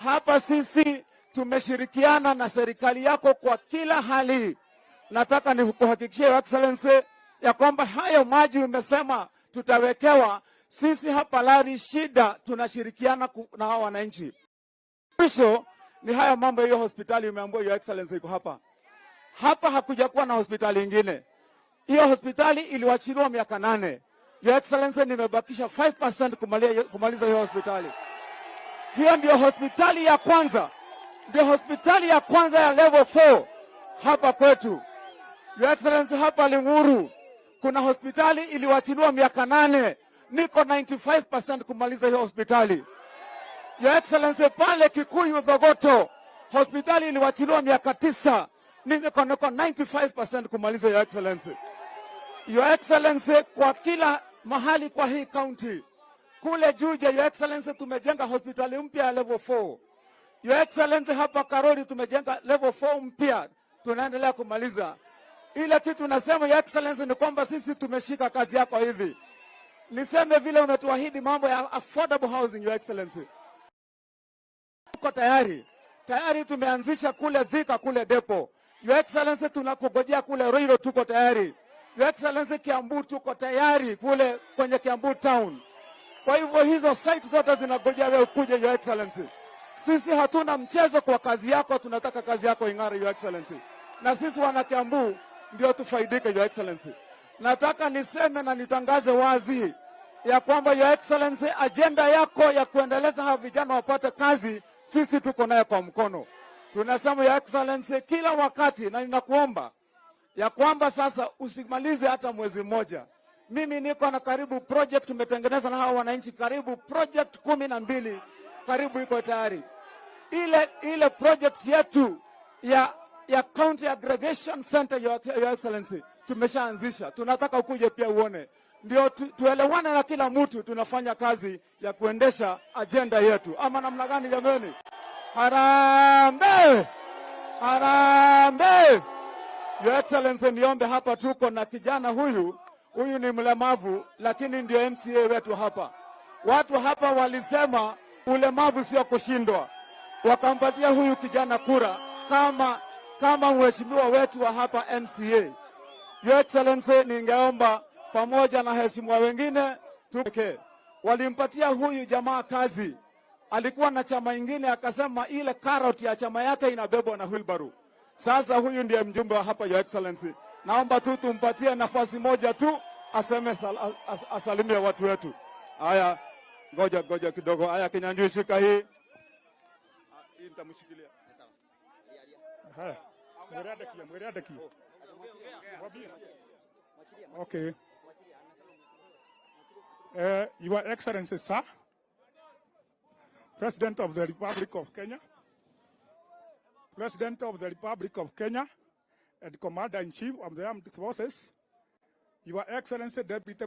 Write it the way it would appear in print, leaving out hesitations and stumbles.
Hapa sisi tumeshirikiana na serikali yako kwa kila hali. Nataka nikuhakikishie, Your Excellency, ya kwamba hayo maji umesema tutawekewa, sisi hapa Lari shida tunashirikiana na hawa wananchi. Mwisho ni haya mambo ya hiyo hospitali umeambiwa, Your Excellency, iko hapa. Hapa hakuja kuwa na hospitali ingine. Hiyo hospitali iliwachiliwa miaka 8. Your Excellency, nimebakisha 5% kumaliza hiyo hospitali. Hiyo ndio hospitali ya kwanza, ndio hospitali ya kwanza ya level 4 hapa kwetu. Your Excellency, hapa Limuru kuna hospitali iliwachiliwa miaka 8, niko 95% kumaliza hiyo hospitali. Your Excellency, pale Kikuyu Thogoto hospitali iliwachiliwa miaka 9, niko 95% kumaliza, Your Excellency. Your Excellency, kwa kila mahali kwa hii county kule Juja, Your Excellency, tumejenga hospitali mpya ya level 4. Your Excellency, hapa Karori tumejenga level 4 mpya, tunaendelea kumaliza. Ile kitu nasema, Your Excellency, ni kwamba sisi tumeshika kazi yako hivi. Niseme vile umetuahidi mambo ya affordable housing, Your Excellency, tuko tayari. Tayari tumeanzisha kule Thika, kule depo. Your Excellency, tunakungojea kule Ruiru, tuko tayari. Your Excellency, Kiambu tuko tayari kule kwenye Kiambu town. Kwa hivyo hizo site zote zinagojea wewe ukuje, Your Excellency. Sisi hatuna mchezo kwa kazi yako, tunataka kazi yako ing'are, Your Excellency, na sisi wana Kiambu ndio tufaidike, Your Excellency. Nataka niseme na nitangaze wazi ya kwamba, Your Excellency, ajenda yako ya kuendeleza hawa vijana wapate kazi, sisi tuko nayo kwa mkono. Tunasema, Your Excellency, kila wakati, na ninakuomba ya kwamba sasa usimalize hata mwezi mmoja. Mimi niko na karibu project tumetengeneza na hawa wananchi, karibu project 12 karibu iko tayari. Ile project yetu ya County Aggregation Center, Your Excellency, tumeshaanzisha. Tunataka ukuje pia uone, ndio tuelewane na kila mtu, tunafanya kazi ya kuendesha ajenda yetu, ama namna gani jameni? Harambee! Harambee! Your Excellency, niombe hapa, tuko na kijana huyu, huyu ni mlemavu lakini ndio MCA wetu hapa. Watu hapa walisema ulemavu sio kushindwa, wakampatia huyu kijana kura kama mheshimiwa wetu wa hapa MCA. Your Excellency, ningeomba pamoja na heshimiwa wengine tupekee walimpatia huyu jamaa kazi. Alikuwa na chama ingine, akasema ile carrot ya chama yake inabebwa na wheelbarrow. Sasa huyu ndiye mjumbe wa hapa, Your Excellency. Naomba tu tumpatie nafasi moja tu aseme asalimie watu wetu. Haya, ngoja ngoja kidogo. Haya, Kinyanjui, shika hii. Ah, hii nitamshikilia. Haya, mwere adekie, mwere adekie. Mwambie. Okay. Your Excellency, sir, President of the Republic of Kenya, President of the Republic of Kenya, and Commander-in-Chief of the Armed Forces, Your Excellency Deputy